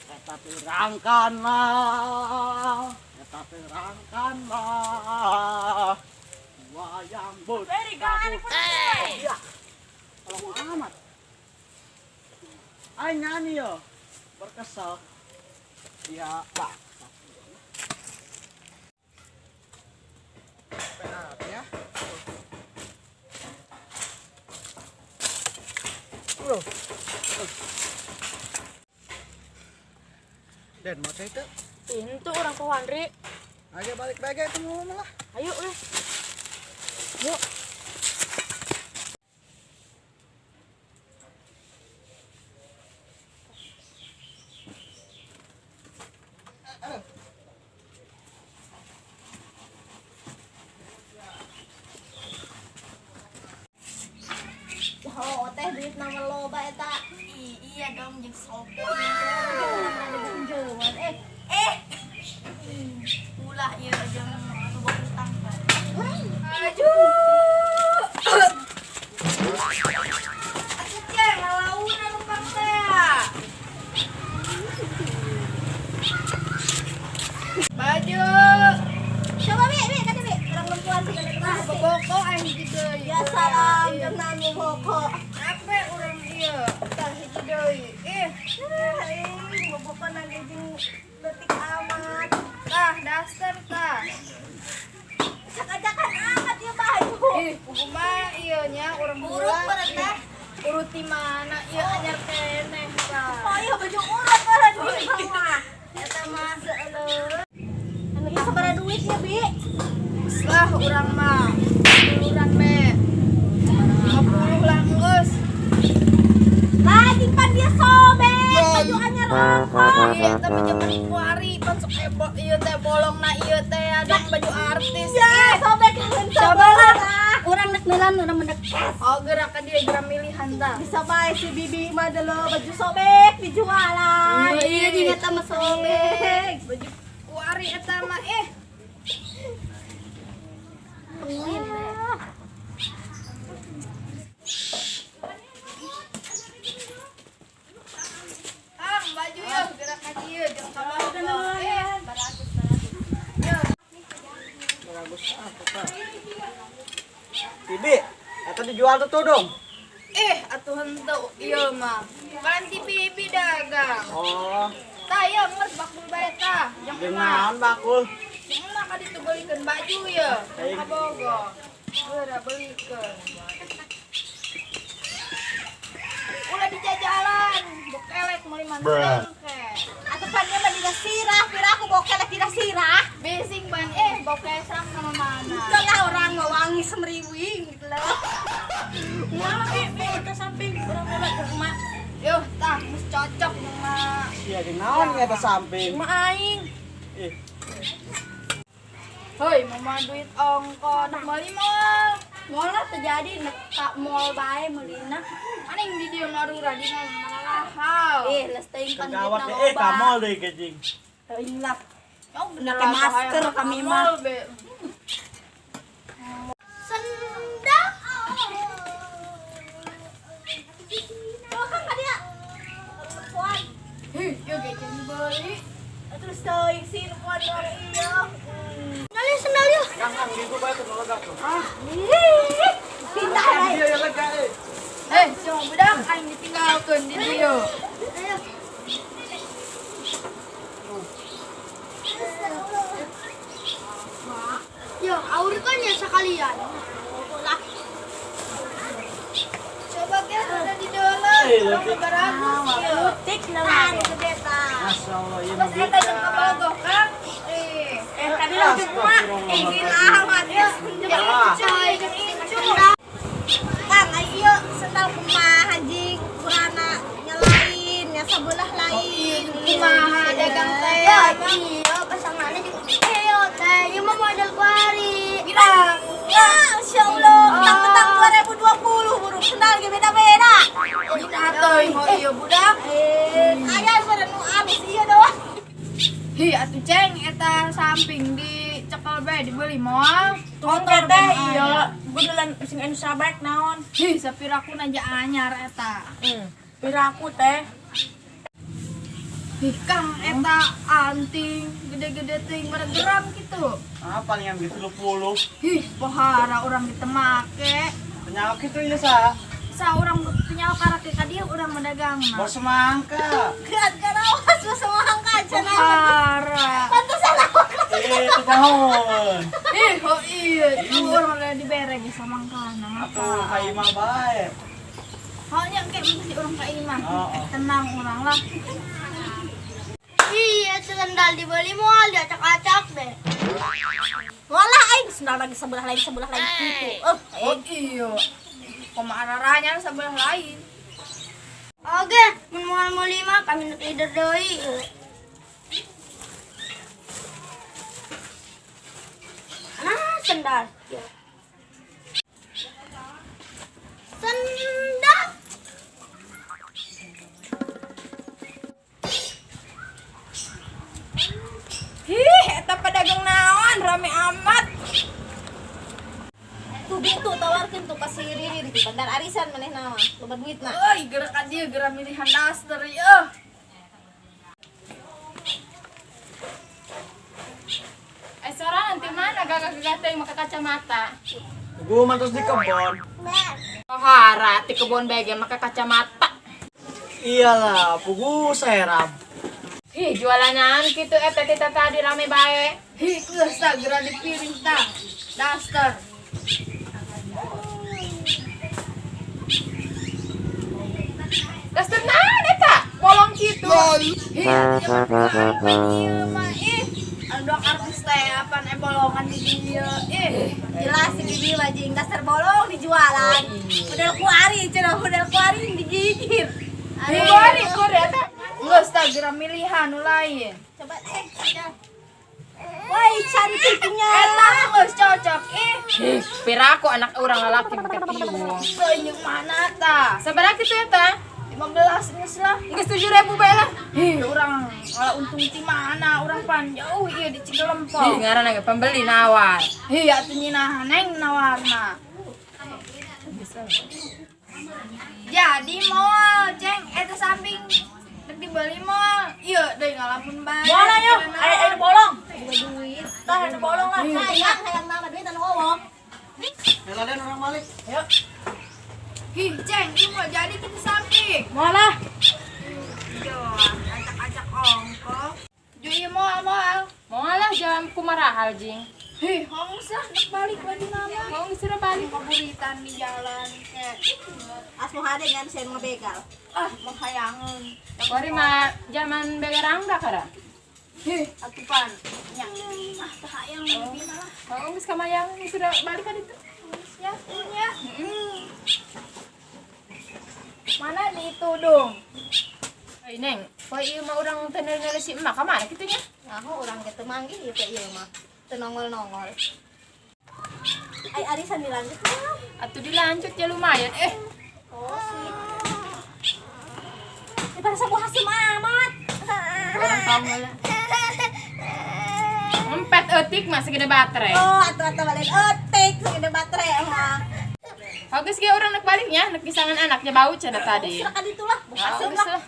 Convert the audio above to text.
Eta terangkanlah, eta terangkanlah. Wayang bot. Iya. Kalau amat. Ay nyanyi yo. Berkesel. Ya, Pak. Ya. Bro. Den mau cerita? Itu orang ke Wandri. Ayo balik bagai itu mau lah. Ayo weh. Yuk. Oh, teh duit nama loba eta. Iya dong jeung sopo. Jauhan eh. Eh. Ulah ieu jeung anu boga utang. Aduh. Aku teh ngalauna lempang teh. Baju. Coba bi, bi, kata bi, orang lempuan segala Nah, boboko aing hiji deui. Ya salam, jangan boboko. Apa urang ieu? Tah hiji deui. Ih, Ih, boboko nage jeung leutik amat. Tah daster tah. Cak-cakan amat ieu baju. Ih, kumaha ieu nya urang Urut heula. meureun teh. Urut di mana ieu anyar keneh tah. Oh iya baju urut meureun ieu mah. Eta mah seuleut. Anu ieu sabaraha duit ya, Bi? Lah urang mah. Urang me. 50 lah geus. Lagi pan dia sobek, baju anyar ongkos. Iya, eta mah jaman kuari pan sok heboh ieu teh bolongna ieu teh ada baju artis. Ya, sobek Coba lah. Urang nek neulan urang mendek cash. Oh, gerak ka dia gerak milihan tah. Bisa bae si Bibi mah dulu baju sobek dijualan. Iya jeung eta mah sobek. Baju kuari eta mah eh. Kang, baju yeuh gerak ka dieu jeung ka bawah. Eh, baragus baragus. Yeuh. Bagus apa Pak? Bibi, eta dijual tuh tudung. Eh, atuh henteu ieu mah. Kan ti Bibi dagang. Oh, Tah ieu geus bakul bae tah. Jeung jeung mah. naon bakul? Jeung mah ka ditu beulikeun baju yeuh. Aing. Ka Bogor. Geura beulikeun. Ulah dijajalan, bokelek meuli manteng ke. Atuh pan dia mah dina sirah, pira aku bokelek dina sirah. Bising ban bokesang sama mana. Lah orang mah wangi semriwing gitu loh. Moal bi bi ke samping urang heula ke emak. Yuh, tah geus cocok jeung mah. Iya, jeung naon eta samping? Emak aing. Ih, Hoi, mama duit ongko nak meuli moal. Moal lah terjadi nek ka mall bae meulina. Aning di dieu marura di mah malahal. Eh, geus teuing pan gawat duitna eh loba. ka mall deui gejing. Teuing lah. Oh, Pakai masker kami mah. Sendal. Oh, kan ka dia. Perempuan. Hih, yeuh ge jeung dibeli. Terus teuing si perempuan orang iya. Nyali sendal yuk. Kang, kang gitu bae tuh lega tuh. Hah? Ih, pindah Kang, eh. dia yang lega eh. Eh, si budak aing ditinggalkeun di dieu. Ayo. Yo, aur kan ya sekalian. Lah, Coba ge ada di dalam. Eh, Urang lebih. mah baragus ieu. Lutik tahan gede tah. Masya Allah, ieu Geus eta jeung ka Bogor, Kang. Eh, Eh, tadi lah jeung emak. Eh, gila amat ya. jeung incu, jeung incu. Kang, ayo sendal kumaha jing ukuranna nya lain, nya sebelah lain. Kumaha dagang teh? Ya, iya, pasangannya juga. Eh, yo, teh, ieu mah model kuari. Pirang. Ya, Masya Allah, petang-petang 2020 burung sendal ge beda-beda. Dina teuing oh ieu budak. Eh, aya pada nu alus ieu doang. Hi, atuh ceng eta samping dicekel bae dibeli moal. Kotor teh iya, beneran sing anu sabek naon. Hi, sapiraku nanja anyar eta. Piraku teh. Ih, Kang, eta anting gede-gede teuing geram gitu. Ah, palingan gitu 30. Ih, pohara urang kita make. Penyawa kitu ieu sa. Sa urang penyawa karake ka dieu urang mendagangna. Bos semangka. Gerat garawas masa mangka cenah. Pohara. Pantesan aku. Eh, itu pohon. Ih, oh iya, itu urang udah dibere ge samangkana. Atuh ka imah bae. Hanya kayak mesti urang ka imah. Oh, oh. Tenang urang lah. Iya, sendal dibeli moal diacak-acak deh. Walah aing sendal lagi sebelah lain gitu. Eh, Oh iya. Kumaha araranya sebelah lain. Oke, mun moal mau lima kami nu tidur deui. Ah, sendal. Ya. Sendal. Hih, eta pedagang naon rame amat. Tuh bintu tawarkeun tuh ka si Riri di bandar arisan manehna mah. Loba duitna. Euy, gerak ka dieu geura milihan daster ieu. Eh, sorangan ti mana gagah-gagah teh make kacamata? Gua mah terus di kebon. Pohara ti kebon bae ge make kacamata. Iyalah, pugu serap. Ih, jualanan kitu eta teh tadi rame bae. Hih, geus tah geura dipilih tah. Daster. Daster naon eta? Bolong kitu. Hih, atuh zaman ieu mah ih. Anu artis teh apaan bolongan di dieu. Ih, Jelas si Bibi wajing dasar bolong dijualan. Model kuari cenah model kuari digigit. Ih, bari kur eta. Geus tah geura milihan nu lain. Coba cek aja. Woi, cantiknya. Eta geus cocok ih. Ih, piraku anak urang lalaki make tiung. Teuing mana tah? Sabaraha kitu eta? 15 geus lah. Geus 7.000 bae lah. Hih, urang wala untung ti mana, urang pan jauh ieu di Ih, Cigelempong. ngaranna ge pembeli nawar. Hih, atuh nyinahan neng nawarna. Jadi moal, ceng, eta samping rek dibeli moal. Ieu deui ngalamun bae. Bolong yuk, ayo bolong. Juga duit. Tah anu bolong lah. Hayang hayang nama duit anu ngomong. Hela den orang balik. Hih, ceng, ieu moal jadi kita samping. Moal lah. Yo, acak-acak ongkoh. Jo ieu moal moal. Moal lah jam kumarahal jing. Hih, hong sah rek balik baju nama. Mau geus balik. Kaburitan di jalan ke. Asmo hade ngan sen ngebegal. Ah, mau hayangan. Bari mah zaman begerang da kara. Hih, atuh pan. Nya. Ah, teu hayang lebih malah. Mau geus kamayang geus balik ka ditu. Ya, punya. Mana ditudung? Ai neng, poe ieu mah urang teu neuli si emak ka mana kitu nya? Ngaho urang ge teu manggih ieu teh ieu mah. Teu nongol-nongol. Ai arisan dilanjut mah. Atuh dilanjut ya lumayan eh. Oh, sih. Daripada sabuah hasil amat. Urang tahu lah. Empet eutik mah segede baterai. Oh, atuh atuh balik eutik segede baterai mah. Bagus ge urang nek baliknya, nek pisangan anaknya bau cenah tadi. Silakan itulah, buka Ah, hasil geus lah. lah.